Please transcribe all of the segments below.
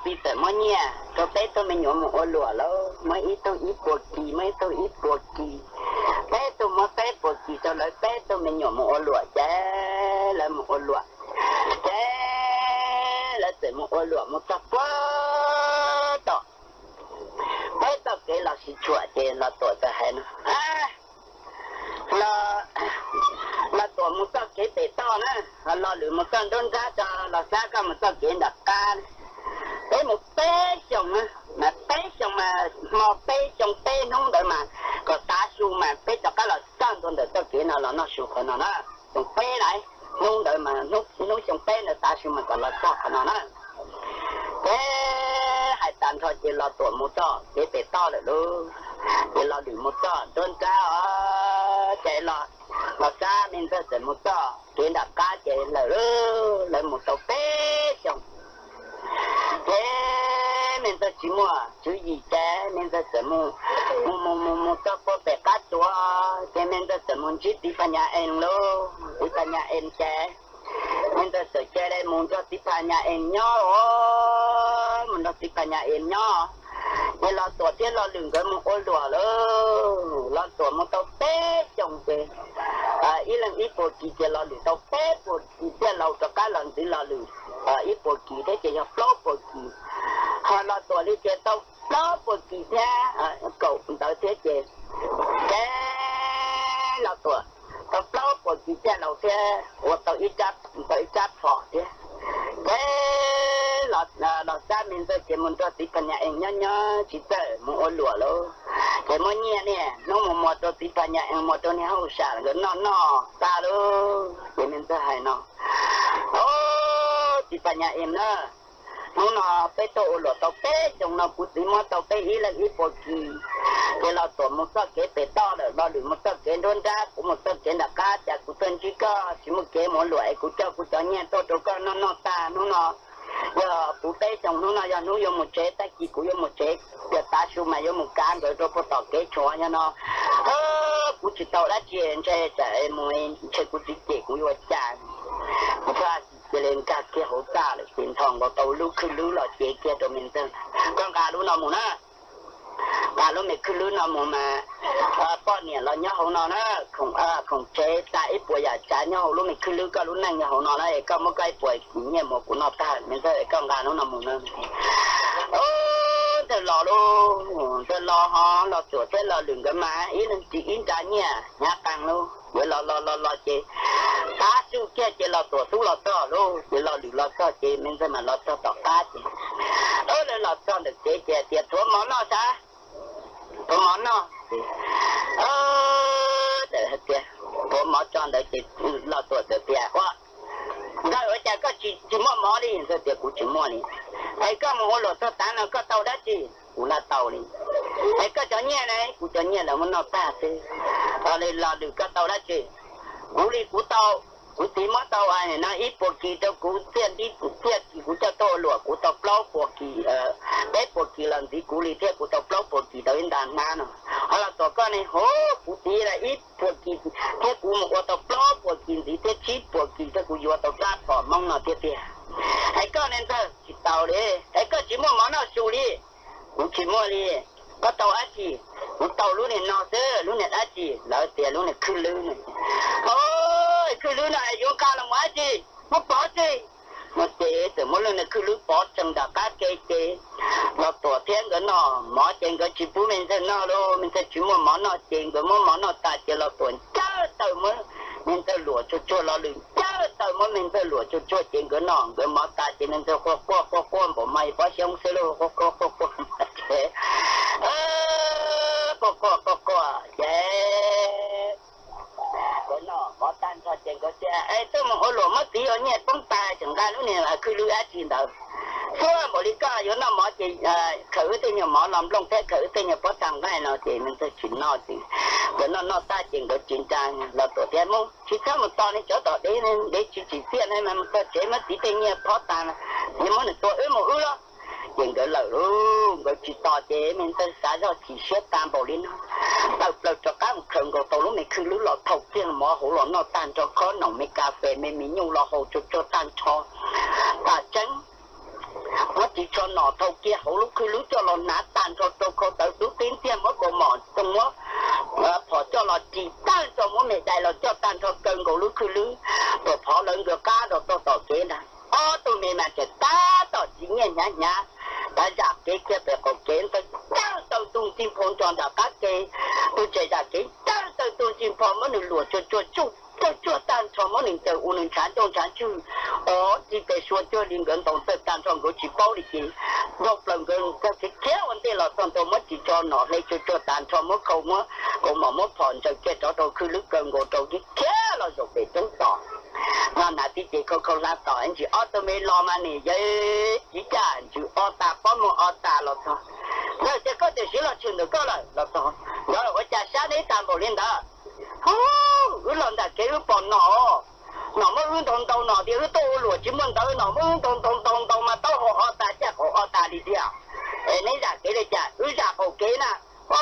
txiv txawm muab nyiaj rau peb tug me nyuam mus ua luam lauj, muab ib tug ib puas kis, muab ib tug ib puas kis, peb tug muab peb puas kis rau lawv peb tug me nyuam mus ua luam ces lawv mus ua luam, ces lawv txawm mus ua luam mus txog puag tom peb txoj kev los sib tshuam ces Los Tuam txawm hais no, Los Tuam mus txoj kev pem toj na, Los Lwm mus txoj nruab nrab tso, Los Xab koj mus txoj kev nram qab. Peb mus peb xyoos na, mas peb xyoo mas hmo peb xyoo peb hnub ntawd mas kom tav su mas peb rov qab los txog ntua ntawm txoj kev no los noj su qhov no na. Xyoo peb na, hnub ntawd mas hnub xyoo peb ntawd tav su mas kom los txog qhov no na. Ces hais tas nrho ces Los Tuam mus txoj kev pem toj lawm lauj, ces Los Lwm mus txoj nruab nrab os, ces Los Xab me ntxawg txawm mus txoj kev nram qab ces lawm lauj, lawv mus tau peb xyoos. Ces me ntxawg tsis muaj tswv yim ces me ntxawg txawm mus, mus mus mus mus txog puag pem qab tuav ces me ntxawg txawm mus ntsib txiv Phas Nyas Ees lauj. Txiv Phas Nyas Ees ces me ntxawg txawm cia li mus nrog txiv Phas Nyas Ees nyob os, mus nrog txiv Phas Nyas Ees nyob. Ces Los Tuam thiab Los Lwm nkawd mus ua luam lauj, Los Tuam mus tau peb xyoos ces ib leeg ib puas kis ces Los Lwm tau peb puas kis thiaj laus rov qab los ntxiv Los Lwm ib puas kis thiab ces yog plaub puas kis. Ho Los Tuam li ces tau plaub puas kis thiab kaum ntawd thiab ces, ces Los Tuam tau plaub puas kis thiaj laus thiab ua tau ib rab phom thiab. Ces Los Xab me ntxawg ces mus nrog txiv Phas Nyas Ees nyob nyob tsis txawj mus ua luam lauj, ces muab nyiaj niaj hnub mus muas rau txiv Phas Nyas Ees, muas rau niag hauj sam nkawd noj noj tag lauj. Ces me ntxawg hais no, Au, txiv Phas Nyas Ees na, hnub no peb tuaj ua luam tau peb xyoos no kuv txiv muab tau peb ib leeg ib puas kis, ces Los Tuam mus txoj kev pem toj lawm, Los Lwm mus txoj kev nruab nrab, kuv mus txoj kev nram qab, cas kuv tuaj ntsib koj tsis muaj kev mus ua luam es kuv coj kuv cov nyiaj tuaj rau koj noj noj tag hnub no. Yog puv peb xyoos hnub no yog hnub yuav mus tsev, tag kis kuv yuav mus tsev, yog tav su mas yuav mus kav nkawd rau puag tom kev tshuam yog no. Kuv tsis tau dab tsi, ntshe tsam mus ntshe kuv txiv cem kuv yuav ua cas. Kuv thiaj cia li nkag kiag hauv txaj lawm ces nthos nkaus tau lub khwj lwb los cev kiag rau me ntxawg, koj nqa lub no mus na. Nqa lub me khwj lwb no mus mas poj niam los nyob hauv no na, khoom tsev tas ib puas yam tsav nyob hauv lub me khwj lwb, koj lub neej nyob hauv no na, es koj muab koj ib puas nyiaj mus kuv noj tag, me ntxawg, koj nqa lub no mus na. Ntxawg los lauj, ntxawg los ho Los Tuam thiab Los Lwm nkawd mas ib leeg ris ib nra nyiaj hnyav qees lauj. Nkawd los los los los ces tav su kiag ces Los Tuam xub los txog lauj, ces Los Lwm los txog ces me ntxawg mas los txog tom qab ces, lawv los txog ntawm kev ces tias, Tuav mov noj sav, tuav mov noj. Txawm hais tias tuav mov tso ntawd ces Los Tuam txawm tias, Ua ntxawg, ua cas koj tsis muaj mov li? Ntxawg tias, Kuv tsis muaj li. Es koj mus ua luam txog tav no koj tau dab tsi? Kuv lam tau li. Es koj cov nyiaj ne? Kuv cov nyiaj lawv muab noj tag xwb. Los Lwm, koj tau dab tsi? Kuv li kuv tau, kuv txiv muab tau no ib puas kis rau kuv txiaj nti, txiaj kis kuv coj tuaj ua luam kuv tau plaub puas kis, peb puas kis los ntxiv kuv li thiab kuv tau plaub puas kis tau ib nta hnab no. Ho Los Tuam koj ne? Hov, kuv txiv ib puas kis thiab kuv mus ua tau plaub puas kis ntxiv thiab tsib puas kis thiab kuv yuav tau rab phom Hmoob no tiag tiag. Es koj ne ntxawg? Tsis tau li. Es koj tsis muaj mov noj su li? Kuv tsis muaj li. Koj tau dab tsi? Kuv tau lub niag no xwb. Lub niag dab tsi? Lawv tias lub niag khwj lwb no. Hov, khwj lwb no es yuav nqa los mus dab tsi? Muab pov tseg. No ces txawm muab lub niag khwj lwb pov tsees nram qab ke ces Los Tuam thiab nkawd noj mov ces nkawd tsis pub me ntxawg noj lauj. Me ntxawg tsis muaj mov noj ces nkawd muab mov noj tas ces Los Tuam ncawg taw muab me ntxawg luam tsuag tsuag, Los Lwm ncawg taw muab me ntxawg luam tsuag tsuag ces nkawd noj nkawd mov tas ces me ntxawg quaj quaj quaj quaj npaum mas pob xyoob xwb lauj, quaj quaj quaj quaj ces quaj quaj quaj quaj ces nkawd noj mov tag nrho ces nkawd tias, Es tuaj mus ua luam muab txiv ua nyiaj poob tas tseem nqa lub niag khwj lwb dab tsi ntawd? Suab npaum li koj yuav noj mov ces khaws wb tej nyuag mov los nplooj thiab khaws wb tej nyuag pob tag nqaij no ces me ntxawg tsis noj ces nkawd noj noj tag ces nkawd tsis nra Los Tuam tias, Mus, tsis txhob mus tos niag tsov tom dev, dev tsis tsim txiaj ne, mas mus txog tsev muab txiv tej nyiaj pov tas, muab nws tua wb mus wb lauj. Ces nkawd lawm lauj, nkawd tsis tos ces me ntxawg xav zoj chim siab tag npaum li no, tawm plaws rov qab mus khaws nkaus tau lub me khwj lwb los thau kiag mov hauv los noj tag nrho, khob noom me kas fes me mis nyuj los haus tsuag tsuag tag nrho. Tas tseeb, muab ris tsho nom thau kiag hauv lub khwj lwb coj los hnav tag nrho rau khau tawv dub tib ntiag, muab kaus mom txoog muab phom coj los ris tag nrho, muab me dais los coj tag nrho kaw nkaus lub khwj lwb, tuam phov lawv nkawd qab rau txog tom kev ntag. Ob tug me mas tseem tab tom txiv nyiaj hnyav hnyav, tav zam kev kiag pem qaum kev ntawd, cawj taw tug ntxij nphau ntso nram qab ke, tus tseem zam kev cawj taw tug ntxij nphau muab nws luam tsuag tsuag tsuj tsuag tsuag tag nrho, muab nws ncaws ua nws ntshav ncauj ntshav ntswg, ob txij pes suav cuag li nkawd ntaus ntxawg tag nrho, nkawd tsis paub li ces dhau plaws nkawd khiav khiav ua ntej los txog ntua, muab ris tsho nom hle tsuag tsuag tag nrho, muab khau muab kaus mom muab phom ntsaws kiag rov rau khwj lwb kaw nkaus rau, khiav khiav los zaum pem roob tos. No hnav tib ce khau khau hlab tos, ntsis ob tug me los mas nim yawg tiv caj ntsws o tas pob muag o tas los txog. Ntawd tias koj tiam sis los tshwm ntawm koj lawm los txog. Nkawd ua cas sab neb tag npaum li ntawd? Hu, wb los nram kev wb pom nom, nom muab wb ntaus ntaus, nom tias wb tuaj ua luam tsis muaj ntawv, nom muab wb ntaus ntaus ntaus ntaus mas taub hau o tas caj qaum o tas li tiag. Es neb zam kev li cas? Wb zam qaum kev na. O,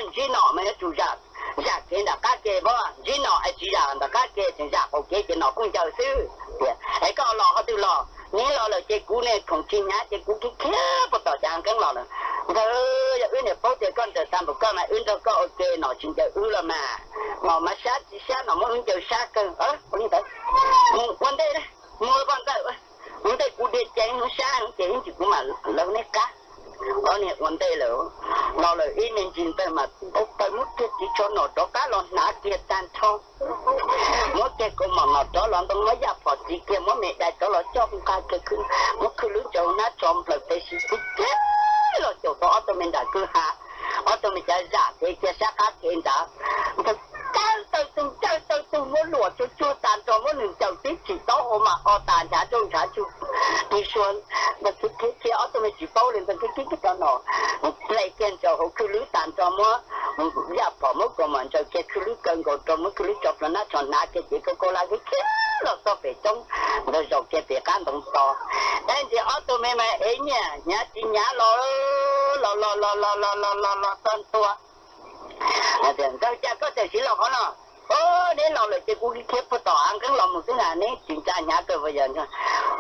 ntsib nom mas yuav tsum zam, zam kev nram qab ke, ntsib nom es tsis zam ntawm qab ke, tseem zam qaum kev ces nom kuj ncaws xwb. Es koj los qhov twg los? Neb los lawm ces kuv ne khoom tsis hnyav ces kuv khiav khiav puag tom cav nqeeb los lawm. Ntawd yog wb niam paub tias koj nrawm tag npaum koj mas wb nrog koj ua ke nom tsis ncaws wb los mas. Nom mas sab tsis sab, nom muab wb ncaws sab kawg. Ua li ntawd, mus ua ntej, mus ua ntawm, ua ntej kuv dhia ceev hnub sab ces ib ntsis kuv mam lawv neb qab. Ob niag ua ntej lawm, los lawm ib me ntsis ntawd mas tau taw muab kiag ris tsho nom rov qab los hnav kiag tag nrho, muab kiag kaus mom nom rov los ntoo, muab yaj phom txiv kiag, muab me dais rov los coj nqa kiag, muab khwj lwb ntsaws hnab tsho nplawm tes sis tib kiag los caum tau ob tug me nram kwj ha. Ob tug me cav zam kev kiag sab qab kev ntawd, ntawd cawj taw tug cawj taw tug muab luam tsuag tsuag tag nrho, muab nws ncaws tib txhim taub hau mas o tas ntshav ntswg ntshav ntswg, ris sua ntawd khiav khiav ob tug me tsis paub li ntawd khiav khiav kiag rau nom, hle kiag ntsaws hauv khwj lwb tag nrho, muab yaj phom muab kaus mom ntsaws kiag khwj lwb kaw nkaus rau, muab khwj lwb tso plhuav hnab tsho hnav kiag ces kaus kaus hlab khiav khiav los txog pem roob, ntawd zaum kiag pem qab ntoo tos. Tab sis ob tug me mas ev nyiaj hnyav tsis hnyav los, los los los los los los los txog ntua. Nkawd tias, Nkawd, cas koj txawm siv los qhov no? O, neb los lawm ces kuv khiav puag tom hav nqeeb los mus xwb na, neb tsis ntsa hnyav kawg puas yog?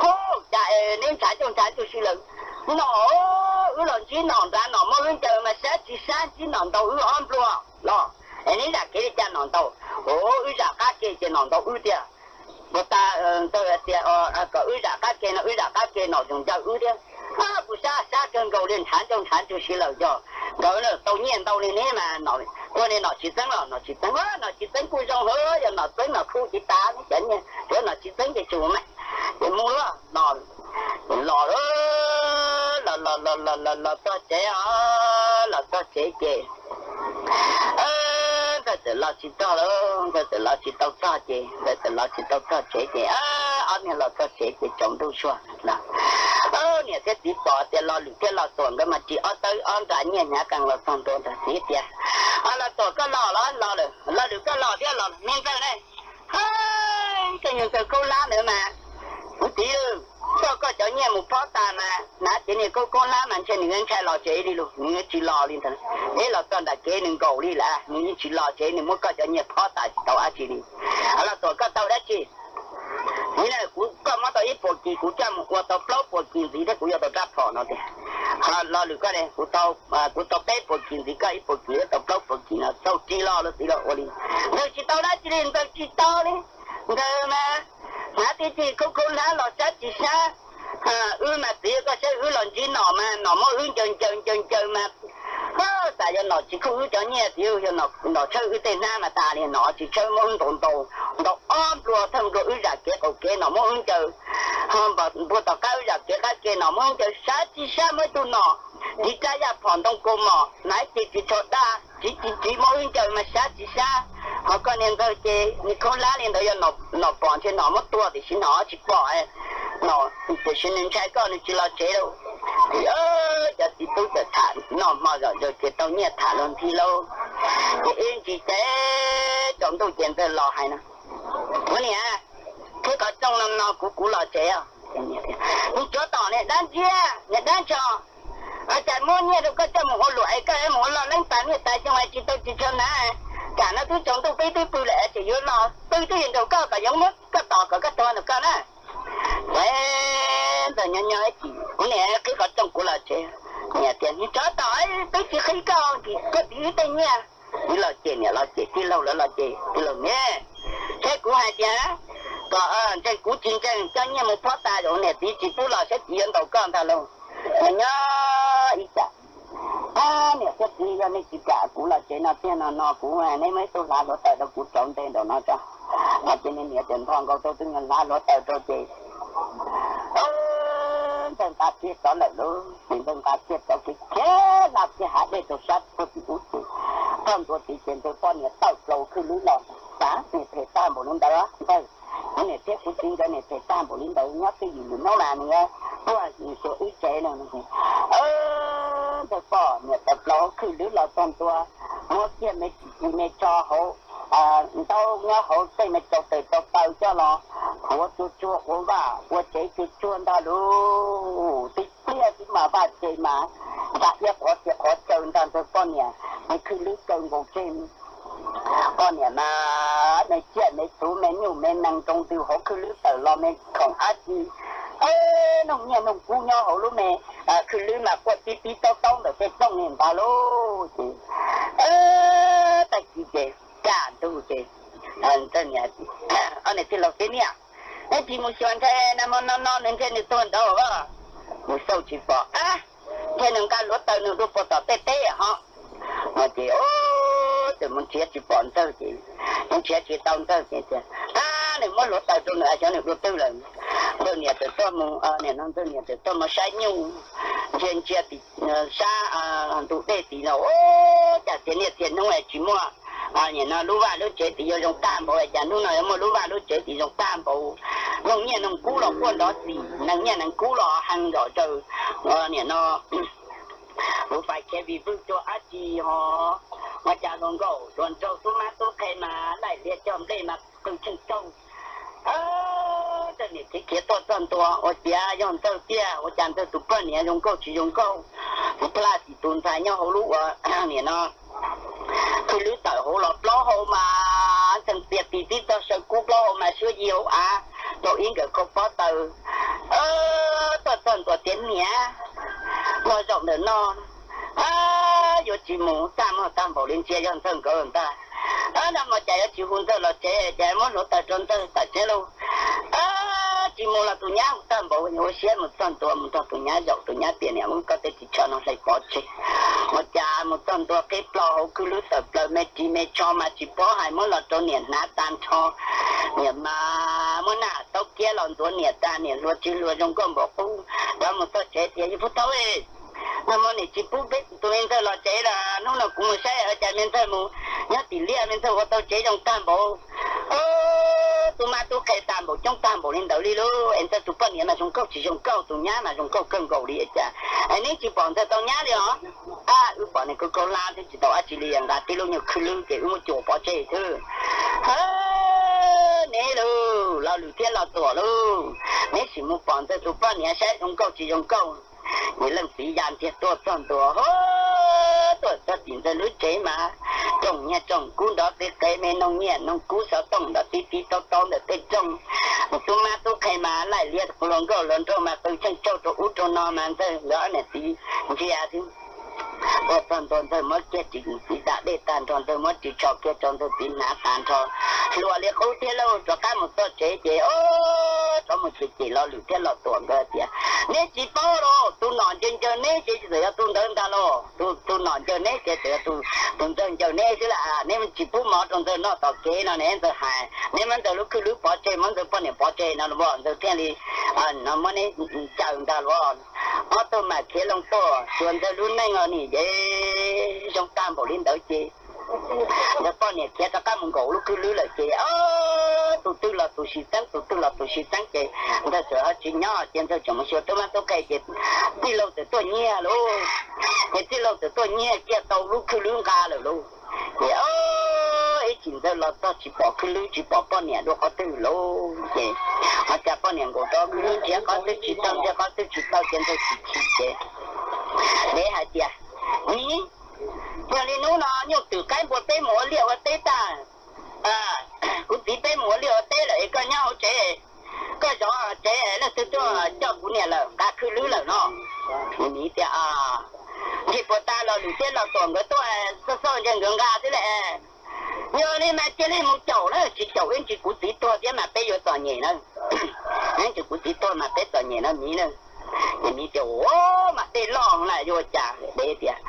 Hu, cas neb ntshav ncauj ntshav ntswg si lawm. Nom, wb los ntsib nom nrad, nom muab wb ncaws mas sab tsis sab, ntsib nom ntaus wb ob nplua los. Es neb zam kev li cas nom ntaus? O, wb zam qab ke ces nom ntaus wb tiag. Puas tas, ntawd tias kom wb zam qab ke no, wb zam qab ke nom tseem ncaws wb thiab. Kuv sab sab kawg nkaus li, ntshav ncauj ntshav ntswg si lawm. Yog nkawd tau nyiaj ntau li neb mas, ua li nom tsis txeeb los? Nom tsis txeeb, nom tsis txeeb kuj zoo, yog nom txeeb nom khu tsis tas neb cov nyiaj, yog nom tsis txeeb ces tsum mas, ces mus los, los, los, los, los, los, los, los txog tsev os, los txog tsev ces Ntxawg txawm los tsis txog lawm, Ntxawg txawm los tsis tau txog ces, Ntxawg txawm los tsis tau txog tsev ces, ob niag los txog tsev ces tsaus ntuj zuag. Niam thiab txiv pom tias Lo Lwm thiab Lo Tuam nkawd mas ris ob tawb ob nra nyiaj hnyav qees los txog ntua ntawd, txiv tias, Lo Tuam koj los los? Los lawm. Lo Lwm koj los thiab los? Me Ntxawg ne? Koj nyuag Ntxawg Khaub Hlab ntawd mas, kuv txiv, koj, koj cov nyiaj mus phob tas mas hnav cev niag Khaub Khaub Hlab mas ntshe nws ntshai los tsev li lus, nws tsis los li ntawd. Ib los txog nram kev nws nkaum li lawm, nws yeej tsis los tsev, nws muab koj cov nyiaj phob tas tsis tau dab tsi li. Lo Tuam koj tau dab tsi? Kuv, koj muab tau ib puas kis, kuv coj mus ua tau plaub puas kis ntxiv thiab kuv yuav tau rab phom no tiag. Lo Lwm koj, kuv tau peb puas kis ntxiv, koj ib puas kis thiab tau plaub puas kis no, txaus ris los lawm txiv los ua li. Ntxawg tsis tau dab tsi li, Ntxawg tsis tau li. Ntxawg mas hnav tib txij Khaub Khaub Hlab los sab tsis sab. Wb mas txiv, koj saib wb los ntsib nom mas nom muab wb ncaws ncaws ncaws ncaws mas, xav yog nom tsis khuj wb cov nyiaj, txiv, yog nom tshawb wb tej hnab mas tas li, nom tsis tshawb, muab wb ntaus ntaus, ntaus ob nplua thawj nplua wb zam kev qaum kev nom muab wb ncaws, ho npuag tom qab wb zam kev qab ke nom muab wb ncaws, sab tsis sab, muab ib tug nom tiv rab yaj phom ntoo kaus mom, hnav ib ce ris tsho daj, tsiv tsiv tsiv muab wb ncaws mas sab tsis sab. Ho koj niag Ntxawg ces niag Khaub Hlab li ntawd yog nom pom ntshe nom muab tua tiam sis nom tsis pom, nom tiam sis nws ntshai koj nws tsis los tsev lauj. Cov txiv tub txawm tham noj hmo zom zaws ces tau nyiaj tham luag nthi lauj. Ces ib ntsis ces tsaus ntuj ces Ntxawg los hais no, Ua niam, thiab qhov rooj no no kuv kuv los tsev os. Nws tsuav tom niag dab ntsia, niag dab ntsho, cas muab nyiaj rau koj coj mus ua luam es koj mus ua loj leeb tas niaj tas xyoo es tsis tau ris tsho hnav, tsam no twb tsaus ntuj peb twb pw lawm es tseem yuav los pw twb yuav nraum koj kom yuav muab koj tom kom koj tuag nraum koj na. Es Ntxawg nyob nyob ib chim, kuv niam qhib qhov rooj kuv los tsev. Niam tias, Niag tsov tom, twb tsis qhib koj, koj tiv wb tej nyiaj. Wb los cem niam los cem tij laug, lawv los cem tij laug ne. Saib kuv hais tias kom ntseeg kuv tsis ntseeg, coj nyiaj mus phob tas, niam txiv tsis pub los saib txiv yuav ntaus koj ntag lauj. Nyob ib tsam, niam thiab txiv, yog nej tsis kam kuv los tsev no tiag no no, kuv, neb muab ib tug hlav hluav taws rau kuv rauv nte nraum no tso. Ces niam tias, Nrho nkaus rau tus niag hlav hluav taws rau ces Ntxawg nqa txiag tsov lawm lauj. Ces Ntxawg nqa txiag tsov khiav khiav laj txiag hav dej rau sab txog tim ub ces, txog ntua tid ces Ntxawg poj niam tawm plaws khwj lwb los, Xav niam phem tag npaum li ntawd, Ntxawg, kuv niam thiab kuv txiv nkawd niam phem tag npaum li ntawd, nyob twj ywm lwm hnub mas nws tuaj nws xyuas wb tsev no. Ntxawg poj niam tawm plaws hauv khwj lwb los txog ntua, muab kiag me tsis me tso hauv, ntaub nyob hauv tej me rau tes rau taw coj los, ua tsuag tsuag ua vaj ua tsev tsuag tsuag ntag lauj. Tib pliag xwb mas vaj tse mas nta iab qhuav txia qhuav caw ntag. Ntxawg poj niam, nws khwj lwb kaw nkaus tseg. Poj niam mas me tsiaj me txhu me nyuj me nees nroo ntws hauv khwj lwb tawm los me khoom dab tsi, noog nyiaj noog kub nyob hauv lub me khwj lwb mas quaj tib tib taub taub ntawm tej rooj li ntag lauj. Ces tag kis ces kaj ntug ces, Ntxawg niam, Ob niam tij laus tib niaj, neb tsis mus xyuas ntshai na, mo no no nws ntshai nws tuag nraud. Mus xauj tsis pom, ntshai nws nqa hluav taws nws dua puas tom tej teb ho. No ces txawm mus nrhiav tsis pom Ntxawg ces, mus nrhiav tsis tau Ntxawg ces tias, Ab, nws muab hluav taws rau nws, xyov nws dua twg lawm. Ntxawg niam txawm tuaj mus, nim no Ntxawg niam txawm tuaj mus saib nyuj, ntsia ntsia tim sab ntug dej tid no, cas txias niaj txias hnub tsis muaj, nim no lub vaj lub tsev tid yuav zoo tag npaum, cas hnub no yuav muaj lub vaj lub tsev tid zoo tag npaum. Noog nyiaj noog kub los quaj nrov txim, neeg nyiaj neeg kub los hee zom zaws. Nim no kuv pais khiav vij vwj tuaj dab tsi ho, ua cas hluas nkauj hluas nraug tub mab tub qhe mas laij lias cog nplej mas qw tsheej tsaug. Ntxawg niam khiav khiav tuaj txog ntua, ua ciav yog Ntxawg tiag, ua cas Ntxawg tus poj niam zoo nkauj tsis zoo nkauj, tus plaj tsis tus ntxhais nyob hauv lub ua, nim no khwj lwb tawm hauv los plaub hau mas ntxeeg tias tis tib txog saw kub, plaub hau mas suab yi hauv av, rau ib nkawm khau pob taws. Tuaj txog ntua tias, Niam, muaj zaum ntawm no, yuav tsis mus tag, muaj tag npaum li ntsia yog Ntxawg nkawd ntag. No mas cas yuav tsis hu Ntxawg los tsev, cas muab hluav taws rau Ntxawg tawm tsev lauj. Tsis mus los tus nyab hu tag npaum, ua siab mus txog ntua, mus nrog tus nyab zaum, tus nyab tias, Niam, muab koj tej ris tsho no hlais pov tseg. Ua cas mus txog ntua qhib plho hauv khwj lwb tawm plaws me ris me tsho mas tsis paub hais, muab los rau niam hnav tag nrho. Niam mas muab naj taub kiab los ntxuav niam tag, niam hluas tsis hluas zoo nkauj npaum qub. Rov mus txog tsev tias, Yawg Pub Thaub, no mas niam tsis pub peb tus me Ntxawg los tsev lawm, hnub no kuv mus saib cas me Ntxawg mus nyob tim liaj, me Ntxawg ua tau tsev zoo tag npaum. Tub mab tub qhe tag npaum coob tag npaum li ntawd li lauj, es Ntxawg tus poj niam mas zoo nkauj tsis zoo nkauj, tus nyab mas zoo nkauj kawg nkaus li cas, es neb tsis pom Ntxawg tau nyab li os? Ab, wb pom nws kaug kaug hlab thiab tsis tau dab tsi li, nqa tib lub nyuag khwj lwb ces wb muab cuam pov tseg xwb. Neb lauj, Los Lwm thiab Los Tuam lauj, neb sim mus pom Ntxawg tus poj niam saib zoo nkauj tsis zoo nkauj. Ces leej txiv ya ntiag tuaj txog ntua, tuaj txog tim Ntxawg lub tsev mas rooj nyiaj rooj kub nrov teb qev, me noog nyiaj noog kub xov tooj nrov tib tib taub taub ntawm tej rooj. Tub mab tub qhe mas laij liab, hluas nkauj hluas nraug mas qw tsheej tsaug rau ub rau no mas Ntxawg nkawd ob niam txiv ntsia xwb. Tuaj txog ntua Ntxawg muab kiag ris txiv da dej tag nrho, Ntxawg muab ris tsho kiag rau Ntxawg txiv hnav tag nrho. Hluas li qub thiab lauj, rov qab mus txog tsev ces rov mus cem cem Los Lwm thiab Los Tuam nkawd tias, Neb tsis paub los, tus nom ncaws ncaws neb ces txawm yog tus ntawd ntag los, tus nom ncaws neb ces txawm yog tus Ntxawg ncaws neb xwb las, neb tsis pub mov rau Ntxawg noj tom kev no ne, Ntxawg hais neb muab Ntxawg lub khwj lwb pov tseg, muab Ntxawg poj niam pov tseg no los Ntxawg thiaj li muab neb ncaws ntag los. Ob tug mam khiav loo tuaj xyuas Ntxawg lub neej os, nim ces zoo tag npaum li ntawd ces Ntxawg poj niam khiav rov qab mus nkaum lub khwj lwb lawm ces tus twg los tus sib txeeb, tus twg los tus sib txeeb ces Ntxawg txawm ho tsis nyob ces Ntxawg tseem mus xyuas tub mab tub qhe ces txij laug txawm tuaj nyiag lauj. Ces txij laug txawm tuaj nyiag kiag tau lub khwj lwb nqa lawm lauj. Ces ib chim Ntxawg los txog tsis pom khwj lwb tsis pom poj niam dua qhov twg lauj. Ces ho cas poj niam nkaum rau khwj lwb nrhiav qhov twg tsis tau, nrhiav qhov twg tsis tau ces Ntxawg chim chim ces neb hais tias, Nim, yog li hnub no nyuj twm qaib npua peb mus ua liaj ua teb tag, kuv txiv peb mus ua liaj ua teb lawm es koj nyob hauv tsev, Koj zov tsev, leej twg tuaj coj kuv niam lawm, nqa khwj lwb lawm no? Miv tias, Ntshe puas tas Los Lwm thiab Los Tuam nkawd tuaj, xauj xauj ntshe nkawd nqa xwb le. Yog li mas cia li mus caum na, tsis caum ib ntsis kuv txiv tuag thiab mas peb yuav txom nyem na. Ib ntsis kuv txiv tuag mas peb txom nyem na miv na. Ces miv tias, Ua, mas dej loj lawm yuav ua cas? Dev tias,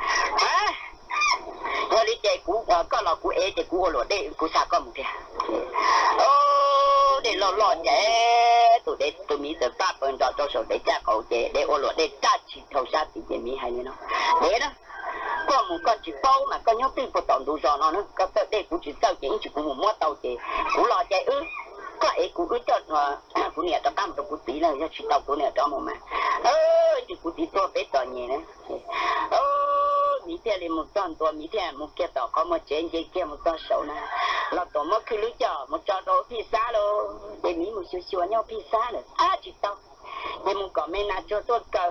Yog li ces kuv, koj los kuv ev ces kuv ua luam dej kuv xa koj mus thiab. Dej loj loj ces tus dev, tus miv txawm paj paws nrov rau saum dev caj qaum ces dev ua luam dej raj tshis dhau sab tid ces miv hais li no, Dev na, koj mus koj tsis paub mas koj nyob twj puag tom ntug zos no na, koj txawj dej kuv tsis txawj ces ib ntsis kuv mus muab tau ces kuv los ces wb, koj ev kuv wb coj kuv niam rov qab mus rau kuv txiv na, yog tsis tau kuv niam rov mus mas ib ntsis kuv txiv tuag peb txom nyem na. Miv thiaj li mus txog ntua, miv thiaj mus kiag tom qhov muag tsev nce kiag mus txog saud na, Los Tuam muab khwj lwb coj mus tso rau phij xab lauj. Ces miv mus xyuas xyuas nyob phij xab lawm ab tsis tau, ces mus kom me nas tsuag tuaj kaw.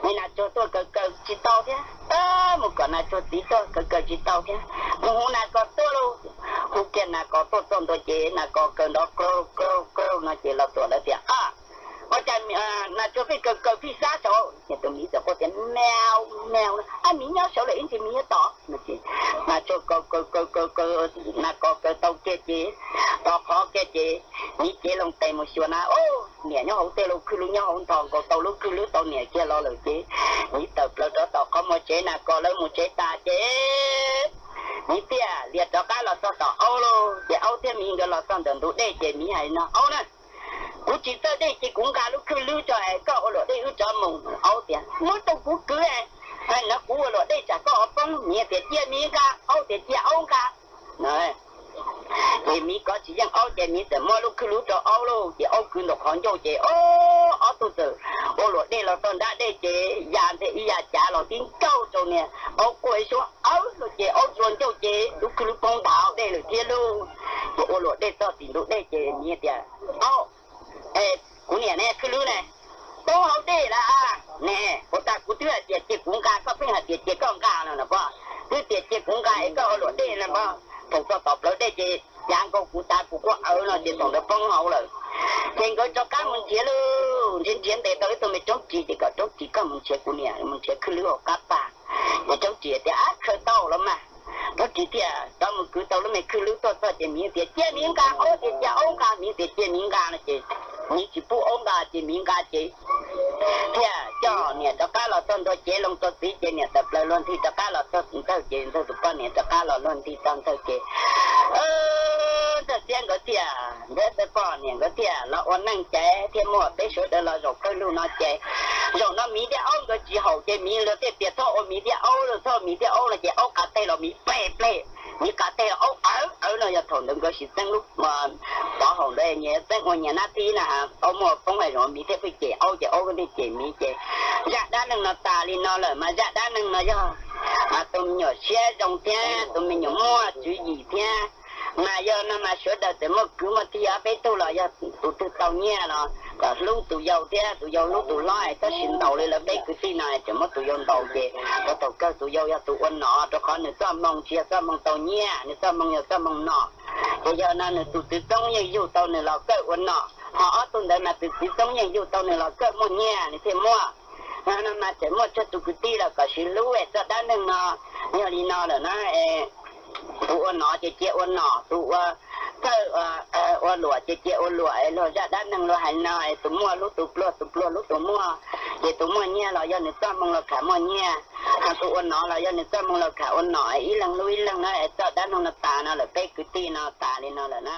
Me nas tsuag tuaj kaw kaw tsis tau thiab, mus kom nas tsuag txiv tuaj kaw kaw tsis tau thiab, mus hu nas kos tuaj lauj. Hu kiag nas kos tuaj txog ntua ces nas kos kaw nrov kaw kaw kaw no ces Los Tuam lawv tias, Ua cas nas tsuag pheej kaw kaw phij xab saud? Ces tus miv txawm quaj tias, Meow, meow, ab miv nyob saud lawm ib ntsis miv yuav tom. Nas tsuag kaw kaw kaw kaw kaw, nas kos kaw tau kiag ces, tau qhov kiag ces miv cev loo tes mus xyuas na, niam nyob hauv tej lub khwj lwb nyob hauv ntho nkaus tau lub khwj lwb tau niam kiag los lawm ces miv tawm plaws rov tom qhov muag tsev, nas kos lawv mus tsev tas ces miv thiaj lias rov qab los txog tom aub lauj. Ces aub thiab miv nkawd los txog ntawm ntug dej ces miv hais no, Aub na, kuv tsis txawj dej ces kuv nqa lub khwj lwb tso es koj ua luam dej wb rov mus. Aub tias, Muab rau kuv kwv, no kuv ua luam dej tsam koj ua poob. Miv tias, Cia miv nqa. Aub tias, Cia aub nqa. Ces miv kov tsis yeej aub ces miv txawm muab lub khwj lwb rau aub lauj. Ces aub kwv ntawm qhov ncauj ces ob tug txawm ua luam dej los txog nrab dej ces ya nthe ib ya cav los tib nkaug rau niag aub quaj ib suab awb lauj. Ces aub tsuas ncauj ces lub khwj lwb poob ntav hauv dej lawm thiab lauj. Ces ua luam dej txog tim ntug dej ces miv tias, Aub, kuv niam ne, khwj lwb ne? Poob hauv dej lawm ne. Ua cas kuv twb hais tias cia kuv nqa koj pheej hais tias cia koj nqa no na pog? Twb tias cia kuv nqa es koj ua luam dej no pog. Thaum txog tom plawv dej ces cav nkaus kuv tav kuv quaj awb no ces thaum ntawd poob hauv lawm. Ces nkawd rov qab mus nrhiav lauj, nrhiav nrhiav ntes tau ib tug me roob ris ces kom roob ris koj mus nrhiav kuv niam, mus nrhiav khwj lwb hauv qab pas. Ces roob ris tias, Ab, khaws tau los mas. Roob ris thiaj rov mus kwv tau lub me khwj lwb tuaj txog ces miv tias, Cia miv nqa. Aub tias, Cia aub nqa. Miv tias, Cia miv nqa no ces miv tsis pub aub nqa ces miv nqa ces thiaj coj niam rov qab los txog ntua cev loo rau txiv ces niam tawm plaws luag nthi rov qab los txog ntxawg ces ntxawg tus poj niam rov qab los luag nthi txog ntxawg ces ntxawg xiab nkawd thiaj, ntxawg poj niam nkawd thiaj los ua neej ces thiaj muaj peb sawv daws los zaum kawg lug no ces zaum no miv thiab aub nkawd tsis haum ces miv luag thiaj tias, Txhob ua miv thiab aub, txhob ua miv thiab aub no ces aub qas teg los miv pleg pleg, miv qas teg los aub awv awv no. Yog thaum ntawd nkawd sis txeeb lub pov haum ntawd nyias txeeb ua nyias nab thib na, aub muaj poob hais zoo miv thiab pheej cem aub ces aub thiaj cem miv ces zaj dab neeg no tas li no lawm mas zaj dab neeg no yog tus me nyuam siab zoo thiab tus me nyuam muaj tswv yim thiab mas yog no mas sawv daws txawm muaj kwv muaj tij, ob peb tug los yog tus twg tau nyiaj los kom hlub tus yau thiab tus yau hlub tus hlob es tab sis ntaus li lawv peb kwv tij no tseem muab tus yau ntaus ces rau thaum kawg tus yau yog tus ua nom rau qhov nws txoj hmoo tsis yog txoj hmoo tau nyiaj, nws txoj hmoo yog txoj hmoo nom. Ces yog no nws tus txwv txoob yeej yug tau nws los kawg ua nom, ho ob tug ntawd mas tus txwv txoob yeej yug tau nws los kawg muaj nyiaj nws thiaj muaj. No mas tseem muaj tsawg tus kwv tij los kom sib hlub es txoj dab neeg no yog li no lawm na. Tus ua nom ces cia ua nom, tus ua txawj ua luam ces cia ua luam es luag zaj dab neeg luag hais no es tus muaj hlub tus pluag, tus pluag hlub tus muaj. Ces tus muaj nyiaj los yog nws txoj hmoo los kham muaj nyiaj, ho tus ua nom los yog nws txoj hmoo los kham ua nom, ib leeg hlub ib leeg na es txoj dab neeg no tas no lawm, peb kwv tij no tas li no lawm na.